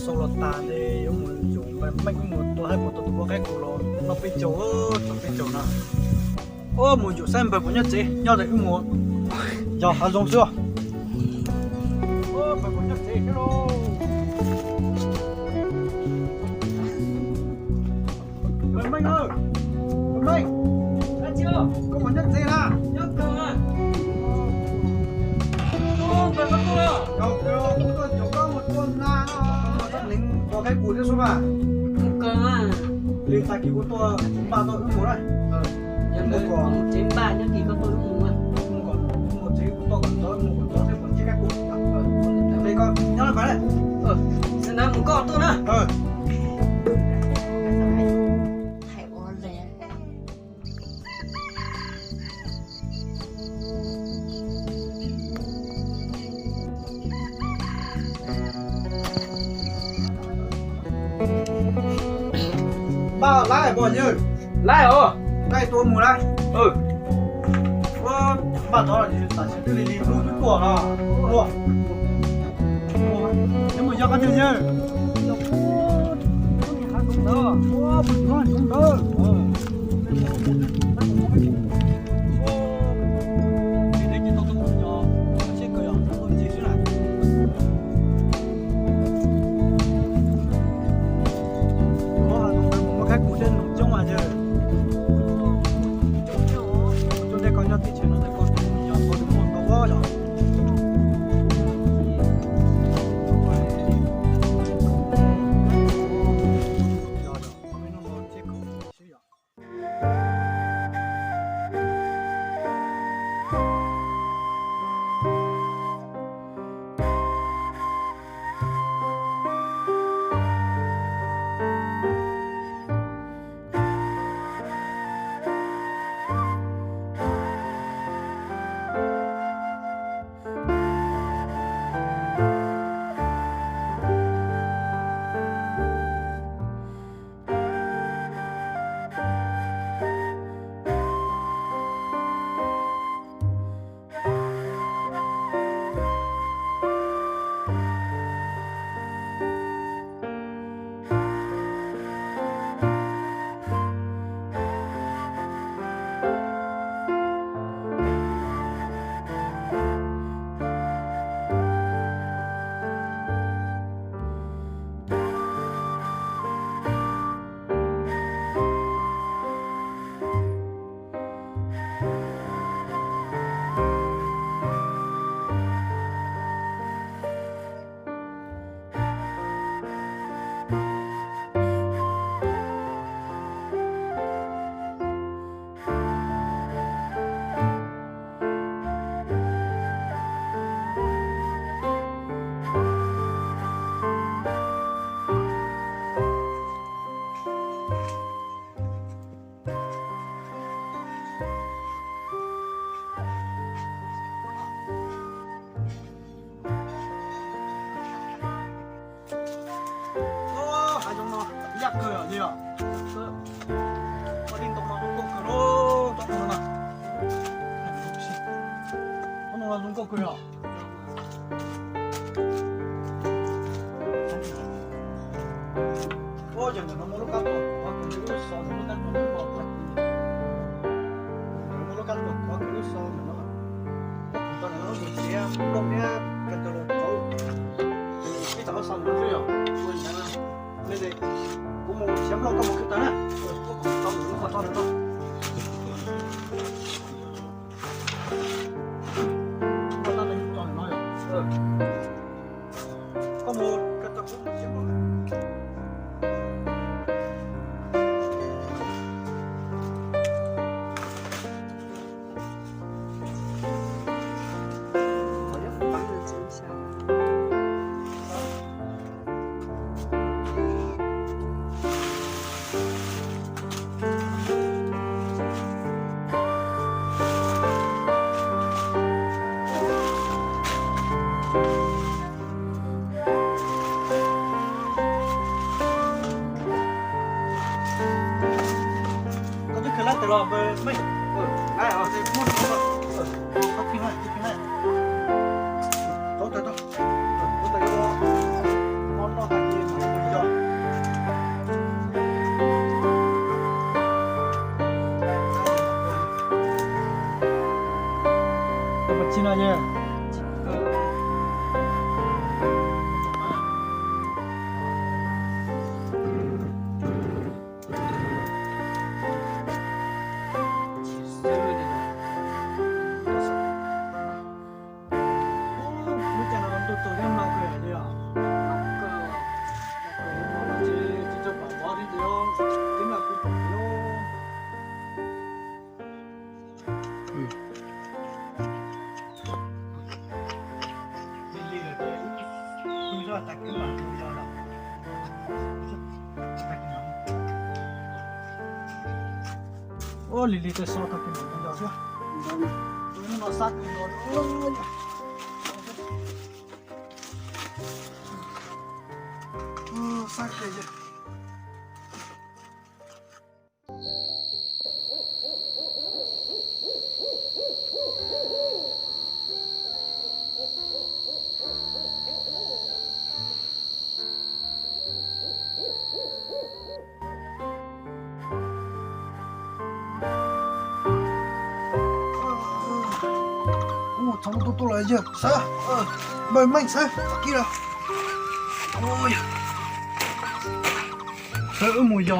Xaus los tas li, yuav mus yus meej meej, wb mus tua thaib mus tua tus ua qaib qus los noj peb caug, tau peb caug na. Ua mus yus saib npawg puas nyob tsev, nyob ntawd wb mus yos hav zoov xwb. Npawg puas nyob tsev thiab lauj? Npawg Meej, npawg Meej, koj puas nyob tsev na? Yog, kuv tuaj caum koj mus tua nas, neev tua qaib qus thiab xwb mas. Li tag kis kuv tuaj npaj tau wb mus na. Mus kom tsev npaj, nyob kis koj tuaj wb mus. Mus kom, mus tsev kuv tuaj kom ntxov, mus kom ntxov thiab kom ntsib qaib qus. Li koj nyob lawm mas na. Li ntawd mus koj tuaj na. Npaj laib pom yawg. Laib os. Laib tua mus laib. Ua, npaj tod tam sim twb li li hlub twb tuaj los. Ua, neb mus yog qhov twg yawg? Ua, mus yog qhov ntawd. Hav zoov no yaj kawg li os. Ua li ntoo no zoo nkauj kawg li, tsob ntoo no. Tsob ntoo no zoo nkauj kawg li os. Ua yog ntawm no muaj lub kab tuag khov kawg li, lub xov lub kab tuag, muaj lub kab tuag khov kawg lub xov ntawm no. Tau ntawm no mus txiav nplooj thiab kawg tau los tau. Ib txog lub xov ntawm no xwb yog. Kuv mus txiav nplooj, koj mus khwv tau na. Kuv tau ntawm lub qhov txog ntawm no. Koj mus, koj mus txiav nplooj. Koj twb khaws lab tawm los, Meej. Tau tau tau. Tau tau. Noj tag kis mam Ua li li tej xov tag kis mus yos xwb. Hnub no xab kawg nkaus li. Xab kawg. Ua txog lub tuaj tuaj los yawg Xab, npawg Meej Xab, kib los. Sawv wb mus yos.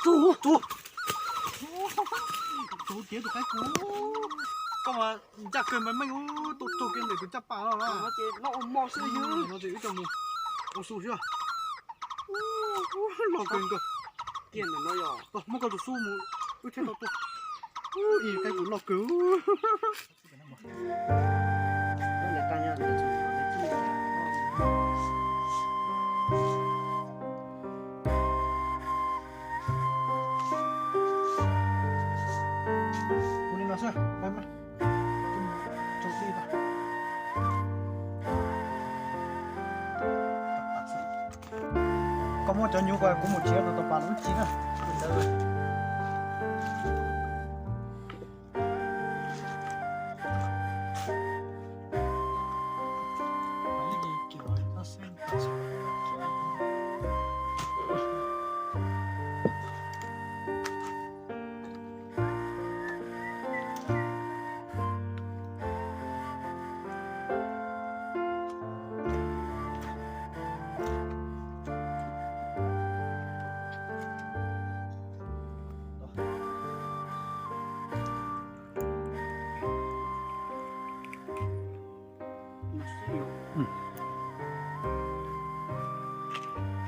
Tus, tus, tus tiav tus qaib kuv. Koj mas ncaj kawg mas Meej, tus raug kiag ntawm tus caj pas no na. No ces loj ua mos xwb yog. No ces wb coj mus ua su xwb. Loj kawg nkaus. Tiag ntawm no yog. Muab koj tus xub mus wb thiaj tau tua. Ib qaib kuv loj kawg. Ua li no xwb, peb mus rau tij tag. Koj muab cov nyuv ko kuv mus txiav rau tom pas lub ci na.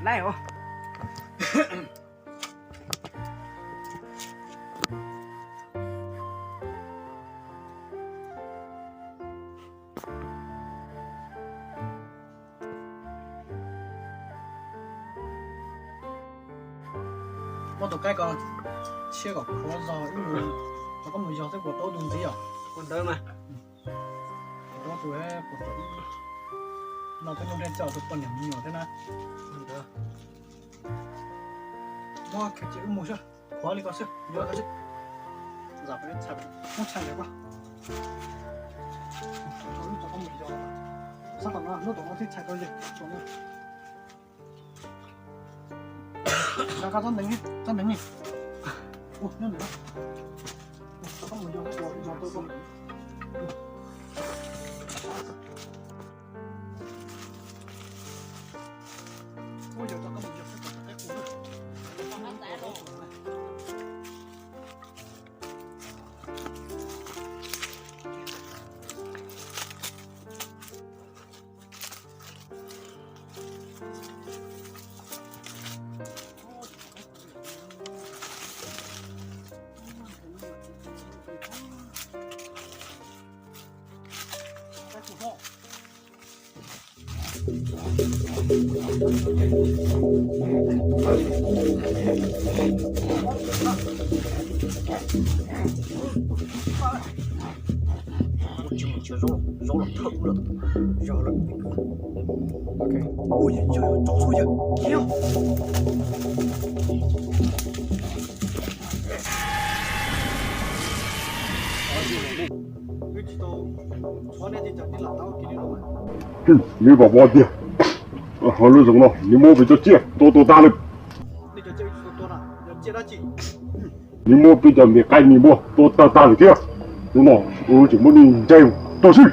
Laij os. Muab tus qaib ko tshiab kom khuav zog, wb mus, rov qab mus yos xwb puas tau tus ntxiv os. Ua ntawd mas. Puas tau tus, puas tau, no peb muab nrhiav txog tus poj niam me nyuam thiab na. Muab khaws cia wb mus xwb, khuav li ko xwb, yuav ko xwb. Zam peb txhais, muab txhais ntawm ko. Sab tom no, hnub tom no thiaj txhais tau yawg. Rov qab txhob ntev, txhob ntev ni. Ua nyob ntawm no. Rov qab mus yos zos rau ko. Ua yog rov qab mus yos saib puas tau qaib qus na. Ua, yog yog tso xwb yog kiag. Nws pom pom tiag, lub zoov no nws muab peb cov tsiaj tua tuag tag lawm. Nws muab peb cov me qaib me npua tua tag tag lawm thiab. Hnub no tseem muab nws ncaim tuag xwb.